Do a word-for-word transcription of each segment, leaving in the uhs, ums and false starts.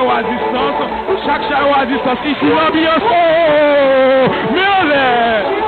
Yo a distans, chak cha yo a distans. Isi nan anbyans. Oh, men anlè.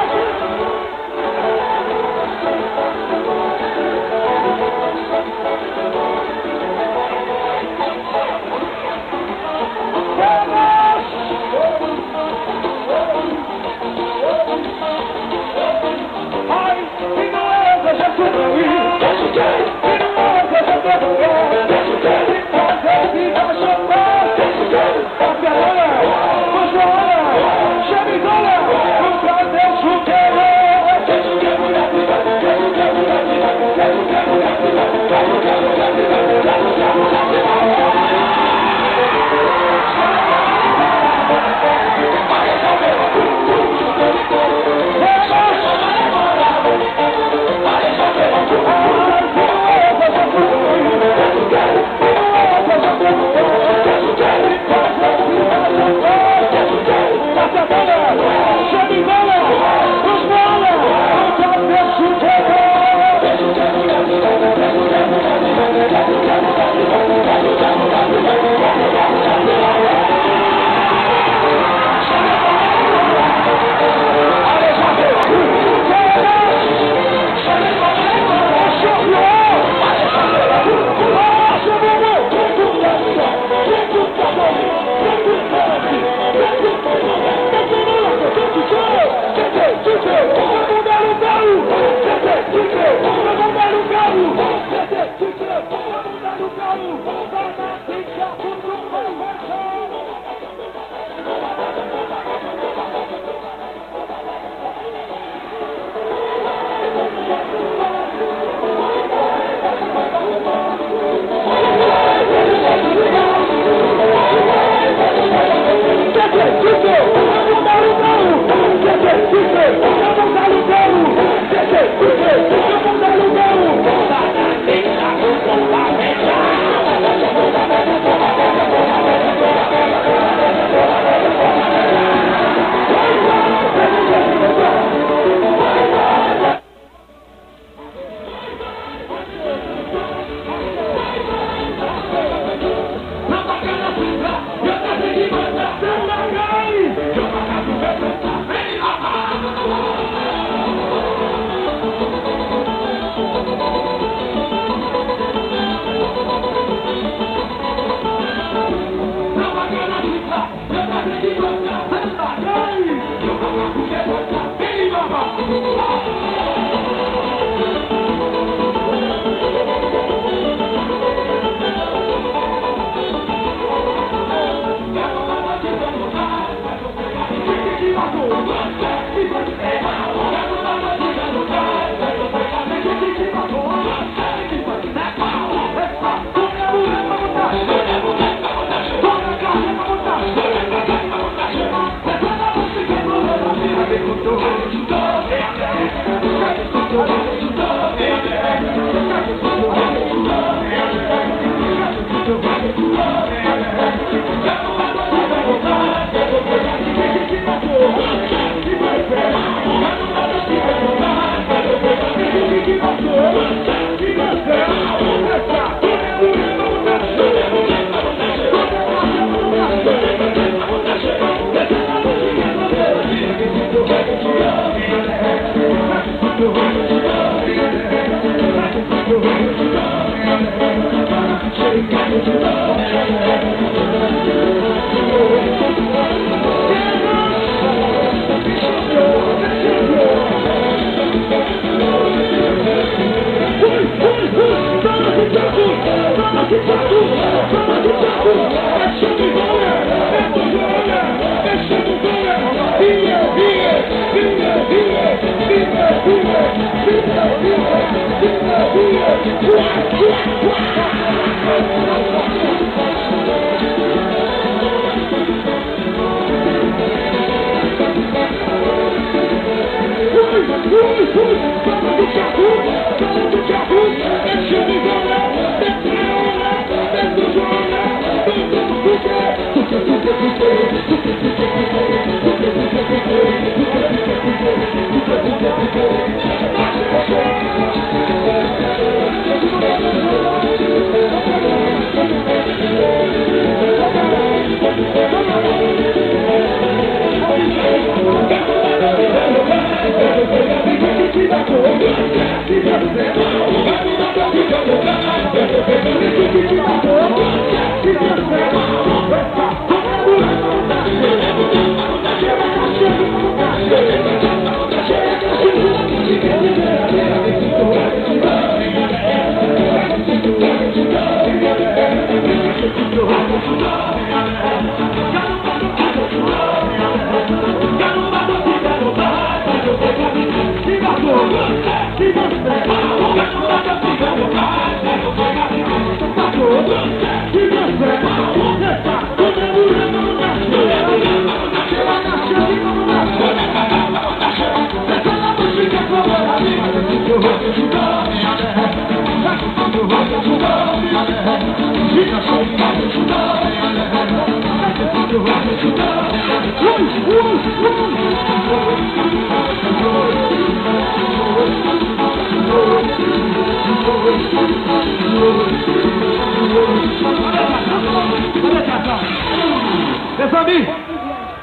Mezanmi,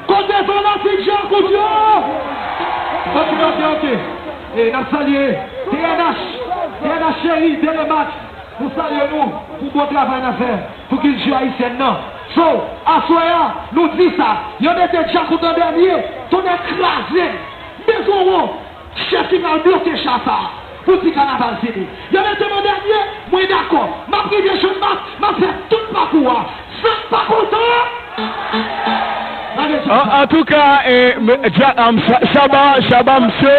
kote fanatik Djakout yo? Ok, ok, ok. E n ap salye T N H, T N H cheri, Telemax, nou salye nou pou bon travay n ap fè pou kilti ayisyèn nan. So, aswè a, nou di sa, yo mete Djakout an dènye, tonnè kraze m, bezwen wè chèf ki pral bloke cha sa a pou di kanaval fini. Yo mete m an dènye, mwen dakò. M ap rive jwenn Mas, m ap fè tout pakou a. Sa m pa kontan. An, antouka, eh, m- Dja- um, Sha- Shaba, Shaba, msye,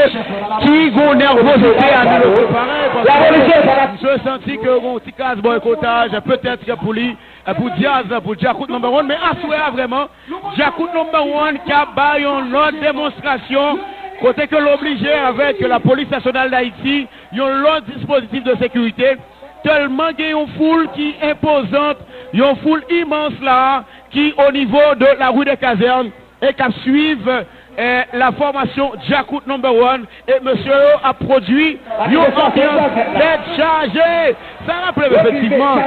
ki gon nèvozite a nou parèy, paske msye santi ke gon ti kras bòykotaj, petèt ke pou li, eh, pou Diaz, pou Djakout number one, men aswè a vrèman, Djakout number one k ap bay yon lòt demonstrasyon, kote ke l oblije avèk Lapolis Nasyonal d Ayiti, yon lòt dispozitif de sekirite, tèlman gen yon foul ki enpozant, yon foul imans la, ki o nivo de la rue des Casernes, e k ap swiv, eh, la fòmasyon Djakout number one, e mesye yo ap pwodui yon anbyans tèt chaje. Sa raple m efektivman,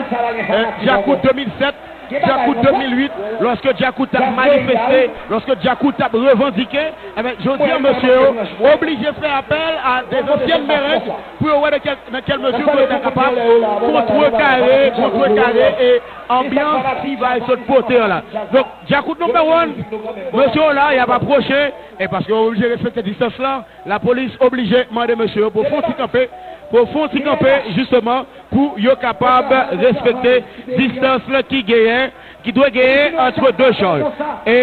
eh, Djakout de mil sèt, Djakout de mil uit, lòske Djakout t ap manifeste, lòske Djakout t ap revandike, enben, jodi a, mesye yo oblije fè apèl a de zansyen mèrès pou yo wè nan kèl, nan kèl mezi pou yo ta kapab kontrekare, kontrekare e anbyans T-Vice sot pote an la. Donk, Djakout number one, mesye yo la, y ap apwoche, e paske yo oblije respekte distans lan, lapolis oblije mande mesye yo pou yo fè yon ti kanpe, pou yo fè yon ti kanpe, jisteman, pou yo kapab respekte distans lan ki genyen, ki dwe genyen ant de chaj. E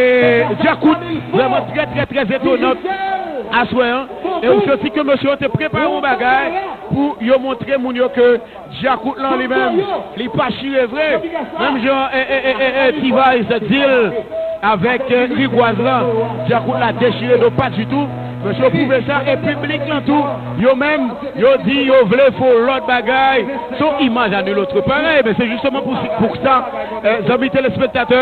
Djakout vrèman trè, trè, trè etonan aswè an. E ou santi ke mesye yo te prepare yon bagay pou yo montre moun yo ke Djakout lan li menm, li pa chire vre. Menm jan, e, e, e, e, e, T-Vice di l avèk, e, rigwaz lan, Djakout la dechire do pa ditou. Mesye yo pwouve sa, e piblik lan tou, yo menm, yo di yo vle fè yon lòt bagay. Se yon imaj à nul autre pareil, men se jisteman pou, pou sa, e, zanmi telespektatè,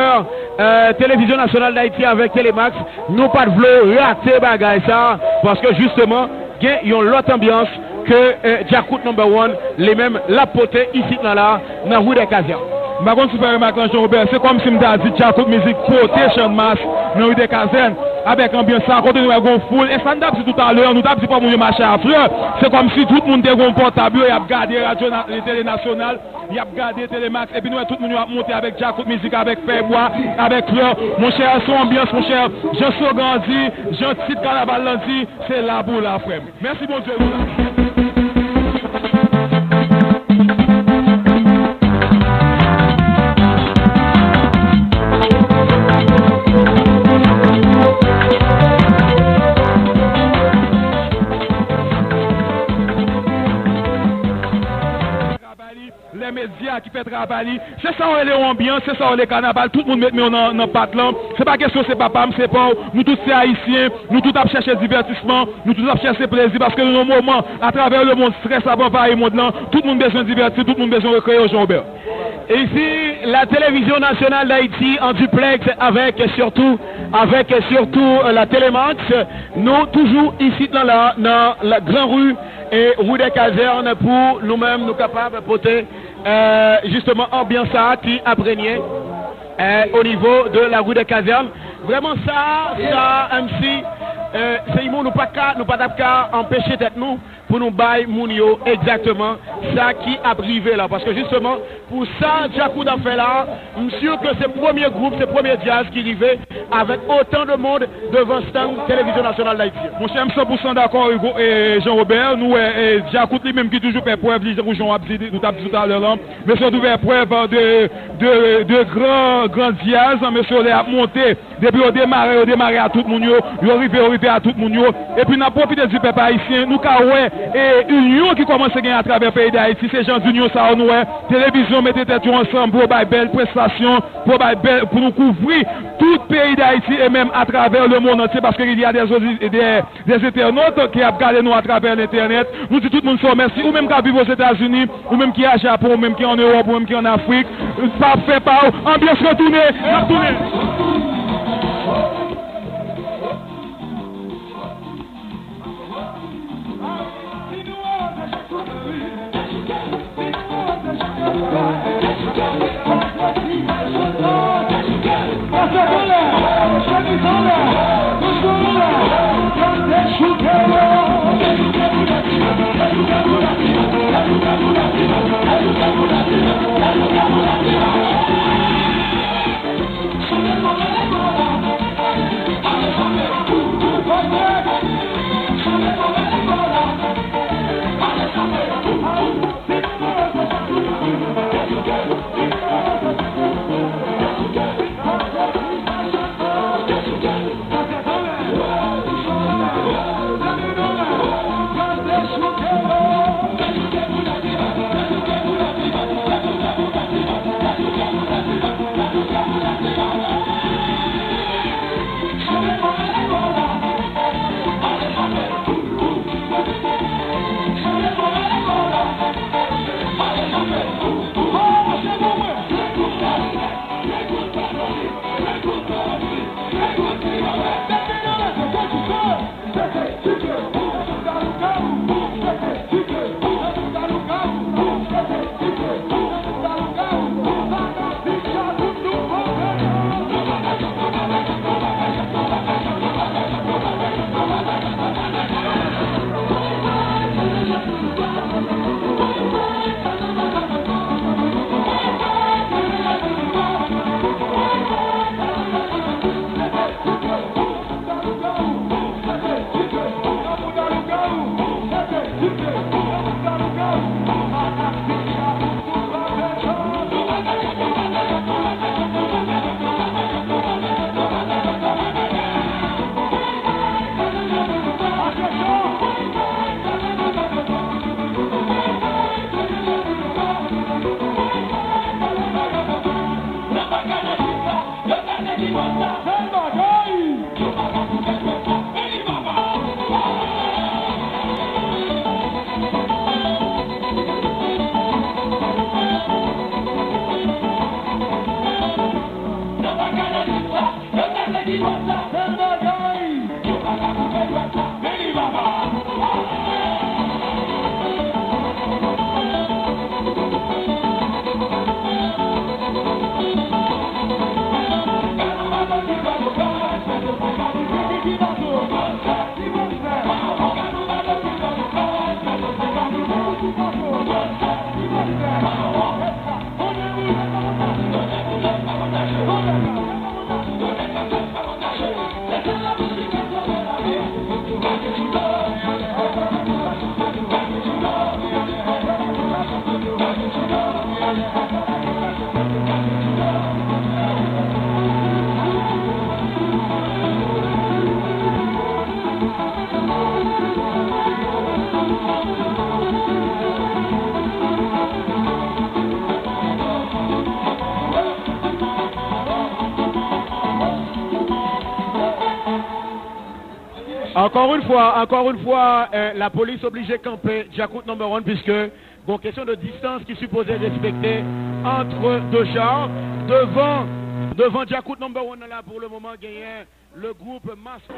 e, Televizyon Nasyonal d Ayiti avèk Telemax, nou pa t vle rate bagay sa, paske jisteman, gen yon lòt anbyans ke, eh, Djakout number one, li menm, l ap pote isit lan la, nan rue des Casernes. M pa konn si w fè remak lan, Jean Robert, se kòmsi m ta di Djakout Mizik pote Channmas nan rue des Casernes, avèk anbyans sa, kote nou wè gon foul, e sa n t ap di toutalè, nou t ap di fò moun yo mache a flè, se kòmsi tout moun te gon pòtab yo, y ap gade radyo na-, tele nasyonal, y ap gade Telemax, epi nou wè tout moun yo ap monte avèk Djakout Mizik, avèk fèy bwa, avèk flè. Monchè, se yon anbyans, monchè. Jan slogan an di, jan tit kanaval lan di, se la pou w la, frè m. Mèsi Bondye, nou la. Travay li, lè medya ki fè travay li. Se sa w rele yon anbyans, se sa w rele kanaval. Tout moun met men yo nan, nan pat lan. Se pa kesyon se papa m, se pa w. Nou tout se ayisyen, nou tout ap chèche divètisman, nou tout ap chèche plezi, paske nou nan yon moman, atravè lemonn, strès ap anvayi mond lan. Tout moun bezwen divèti, tout moun bezwen rekreye, Jean Robert. Ici, la télévision nationale d'Haïti en duplex avec surtout, avec surtout, euh, la Télémax. Nou toujou isit lan la, nan la Gran Ri e Rue des Casernes pou nou menm nou kapab pote, euh, jisteman anbyans sa a ki ap renye, euh, o nivo de la Rue des Casernes. Vrèman sa, sa, menm si, euh, se yon mo nou pa ka, nou pa t ap ka anpeche tèt nou pou nou bay moun yo egzakteman sa ki ap rive la. Paske jisteman, pou sa Djakout ap fè la, m si ke se premye gwoup, se premye djaz ki rive avèk otan de moun devan stand Televizyon Nasyonal Dayiti. Monchè, m san pou san dakò, Hugo, e, Jean Robert. Nou wè, e, Djakout li menm ki toujou fè prèv li, tankou jan w ap di, nou t ap di toutalè lan. Mesye yo tou fè prèv de, de, de gran, gran djaz, mesye yo lè y ap monte. Depi yo demare, yo demare a tout moun yo, yo rive, yo rive a tout moun yo. Epi n ap pwofite di pèp ayisyen, nou ka wè, e, inyon ki kòmanse genyen atravè peyi Dayiti, se jan dinyon sa yo nou wè, televizyon mete tèt yo ansanm pou yo bay bèl prestasyon, pou yo bay bèl, pou nou kouvri tout peyi Dayiti e menm atravè lemonn antye, paske il y a des audi-, des, des internautes ki ap gade nou atravè lentènèt. Nou di tout moun fò mèsi, ou menm k ap viv Ozetazini, ou menm ki a Japon, ou menm ki an Ewòp, ou menm ki an Afrik, pa fè pa w, anbyans lan tounen, n ap tounen. Ankò yon fwa, ankò yon fwa, eh, lapolis oblije kanpe Djakout number one, piske gon kesyon de distans ki sipoze respekte ant de char. Devan, devan Djakout number one nan la, pou le moman, genyen le groupe Masko.